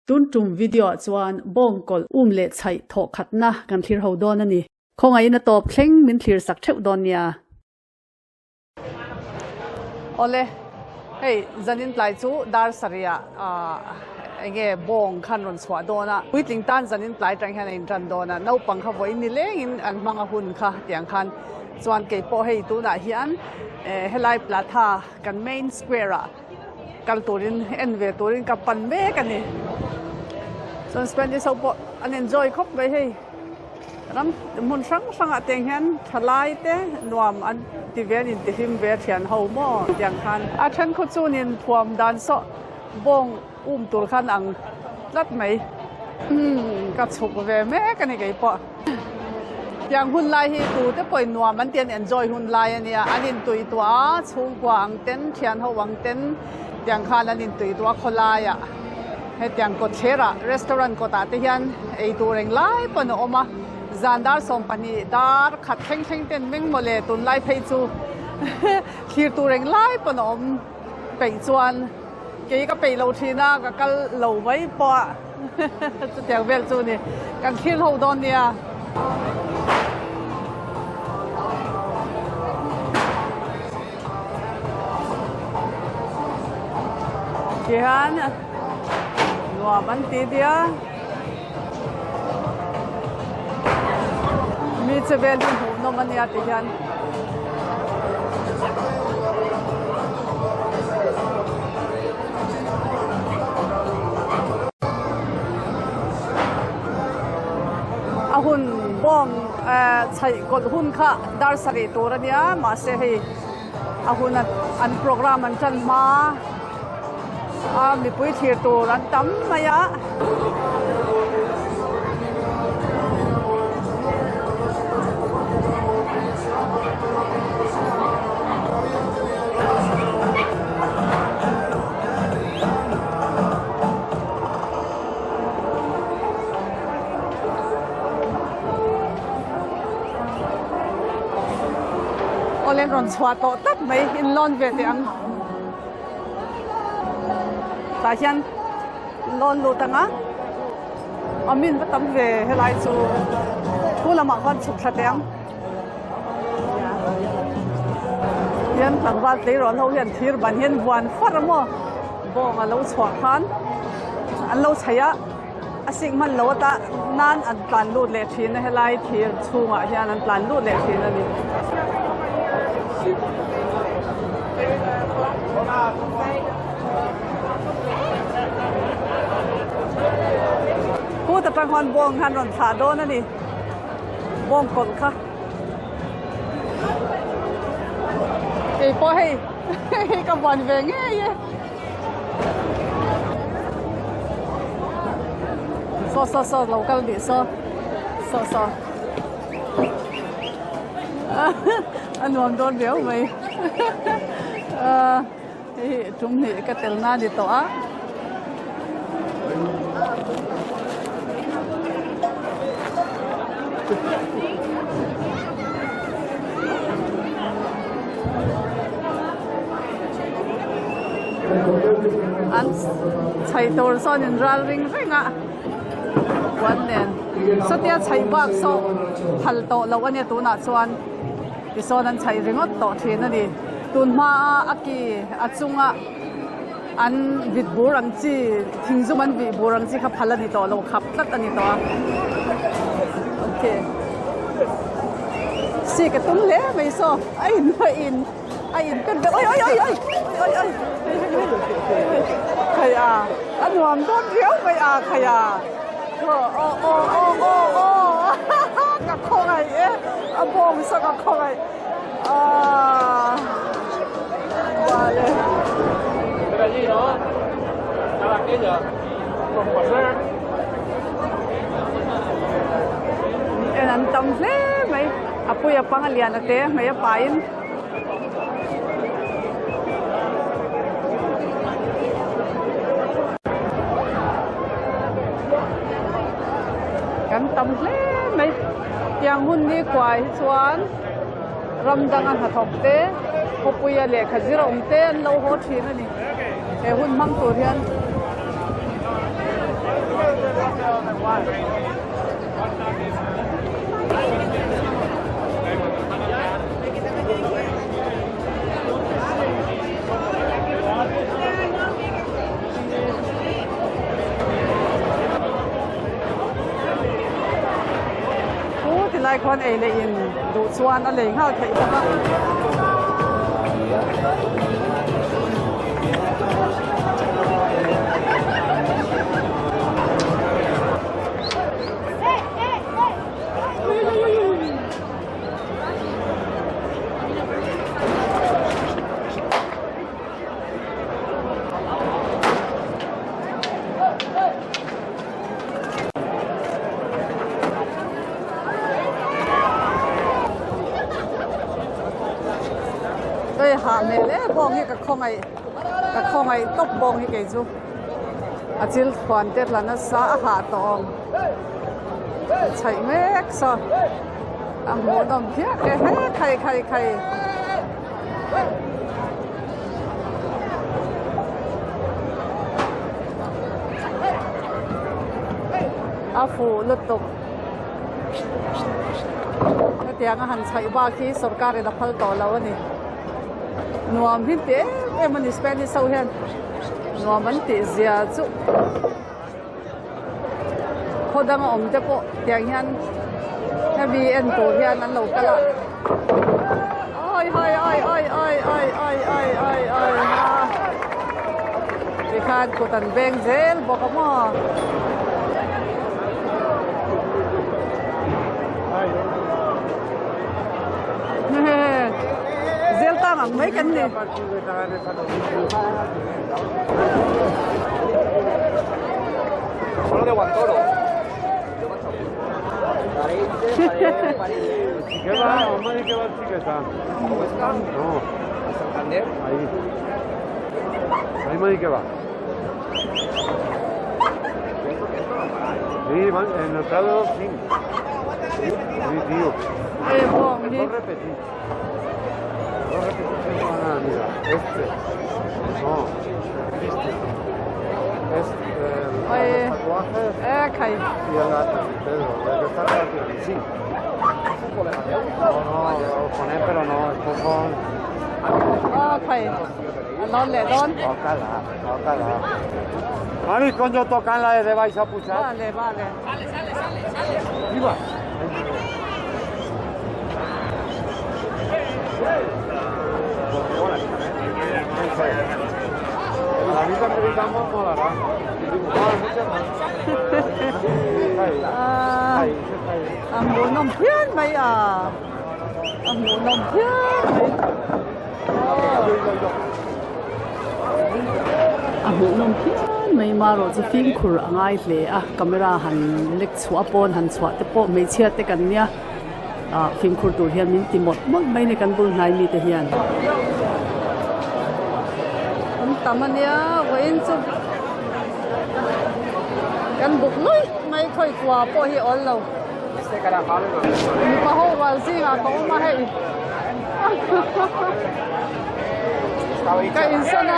Tun tum video ah chuan bawng kawlh um leh chhaih thawh khatna kan thlir ho dawn a ni. Khawngaihin a tawp thleng min thlir sak theuh dawn nia. Awle, hei zanin tlai chu dar sarih ah enge bawng khan rawn chhuah dawn a, puitling tan zanin tlai tang hian a intan dawn a, naupang kha vawiin ni lengin an hmang a hun kha tiang khan chuan keipawh hei tunah hian helai Platha kan main square ah kal turin en ve turin ka pan mek a ni. Chuan Spanish ho pawh an enjoy khawp mai hei. Ram hmun hrang hrangah te hian thalai te nuam an ti ve an intihlim ve a thian ho maw tiang khan. A then khaw chunin thuam dan sawh bawng um tur khan ang tlat mai. Umm ka chhuk ve mek a ni kei pawh. Tiang hun lai hi tute pawhin nuam an ti an enjoy hun lai a nia. An intui tuah a, chhungkua ang ten, thian ho ang ten tiang khan an intui tuah a khawlaiah. Hetiang kawtthlerah restaurant kawtah te hian ei tur englai pawn a awm a, zan dar 12 dar khat thleng thleng ten meng mawle tunlai phei chu thlir tur englai pawn a awm peih chuan kei ka peih lo thin a, ka kal lo mai pawh a chutiang vel chu ni kan thlir ho dawn nia. Tihian nuam an ti nia mi che vel hi hmuh nawm a nia tihian. A hun bawng chhaih kawlh hun kha dar sarih tur a nia mahse hei a hun an program an tan hma a mipui thlir tur an tam mai a. Awle rawn chhuah tawh tak mai in lawn ve teh ang. Tah hian lawn lut ang a, a min va tam ve helai chu thu lamah khan chhuk thla teh ang. Hian tlangval tleirawl ho hian thir ban hian vuan far a maw bawng a lo chhuah khan an lo chhaih a. A sik hman lo ata nan an tlan lut leh thin a helai thir chhungah hian an tlan lut leh thin a ni. Kut atang khuan bawng khan rawn thlah dawn a ni bawng kawlh kha. Keipawh hei ka vuan ve ngei e. Saw saw saw lo kal dih saw saw saw a nuam dawn riau mai hei hi tum hnih ka tel na ni tawh a. An chhai tur sawn in ral ring reng a puan nen sawtia chhaih bak saw phal tawh loh a nia tunah chuan tisawn an chhaih ringawt tawh thin a ni tun hma a a ki a chunga an vit bur ang chi thing zum an vih bur ang chi kha phal a ni tawh lo khap tlat a ni tawh a okay si ka tum hle mai saw a in a in. A in pen ber oi oi oi oi oi oi khai a a nuam dawn riau mai a khai a aw aw aw aw aw aw ka khawngaih e a bawng saw ka khawngaih a vale. En an tam hle mai a pui a pang a lian a te hmei a pain. Kan tam hle mai. Tiang hun ni kuai hi chuan ram danga hnathawk te, khawpuia lehkha zir a awm te an lo haw thin a ni. He hun hmang tur hian. Pu tilai khuan ei leh in duh chuan a lei nghal theih bawk a. Hei hah hmel em bawng hi ka khawngaih ka khawngaih tawp bawng hi kei chu a chil thuan te tla nasa a hah tawh awm chhaih mek saw a hmuhnawm phiah e he khai khai khai. A fuh lutuk. Hetiang a han chhaih bak hi sorkar in a phal tawh lo a ni. Nuam hi ti em em a ni Spanish ho hian nuam an tih zia chu khaw dang a awm te pawh tiang hian hemi en tur hian an lo kal a awi hawi awi awi awi awi awi awi awi awi ha tikhan kut an beng zel bawk a maw. Zel tang ang mai kan ni. Hei bawng hi. E khai. A khai. A lawn leh dawn. Vale vale. A hmuhnawm phian mai a a hmuhnawm phian mai a hmuhnawm phian mai marawh chu fimkhur a ngai hle a camera han lek chhuah pawn han chhuah te pawh hmeichhia te kan nia ah fimkhur tur hian min ti mawlh mawlh mai a ni kan bul hnai mite hian an tam a nia vawiin chu kan buk luih mai khawi kua pawh hi a awl lo mipa ho rual zingah ka awm a hei ka insawn a.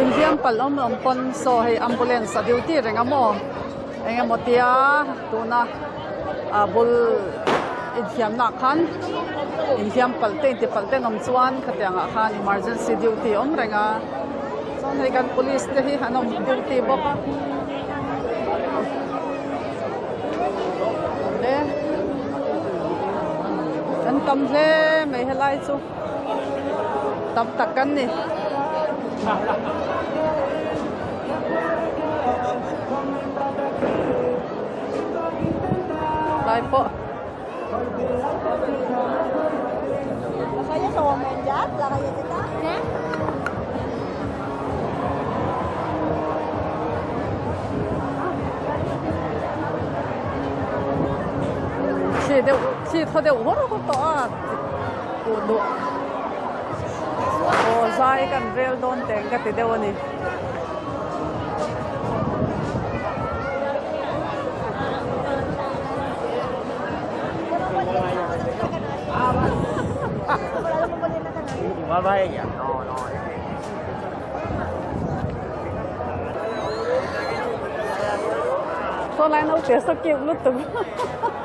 Inhliam palh awm awm pawn saw hei ambulance a duty reng a maw eng emaw tia tuna a bul inhliamna ah khan inhliam palh te inti palh te an awm chuan khatiang ah khan emergency duty a awm reng a chuan hei kan police te hi an awm duty bawk a an tam hle mai helai chu. Tam tak kan ni. Lai pawh. Thli deuh thli thaw deuh hawr hawr tawh a. Kuh duh aw zai kan rel dawn teng ka ti deuh a ni. Saw lai naute saw cute lutuk.